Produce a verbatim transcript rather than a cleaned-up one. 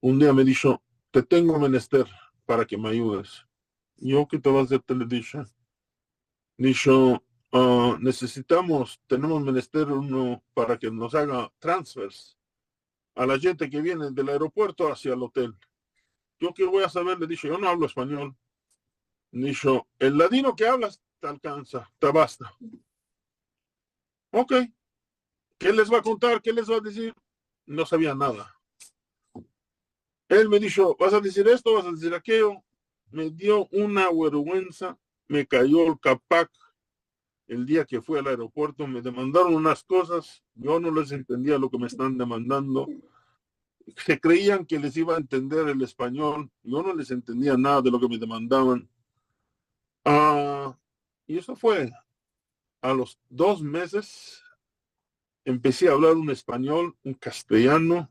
Un dia me disho: "Te tengo menester para ke me ayudes." "Yo, ke te vas a azer?", le dishe. Disho: "Ah, nesesitamos, tenemos menester uno para ke mos aga transfers a la djente ke viene del aeropuerto asia el otel." "Yo ke vo a saver?", le dishe, "yo no avlo espanyol." Disho: "El ladino ke avlas te alkansa, te basta." "Ok, ke les va a kontar? Ke les va a dizir?" No savia nada. El me disho: "Vas a dizir esto, vas a dizir akeyo." Me dio una verguensa, me kayo el kapak. El dia ke fui al aeropuerto, me demandaron unas kozas, yo no les entendia lo ke me estan demandando. Se kreian ke les iva a entender el espanyol, yo no les entendia nada de lo ke me demandavan. Ah, i esto fue a los dos mezes, empesi a avlar un espanyol, un kastilyano,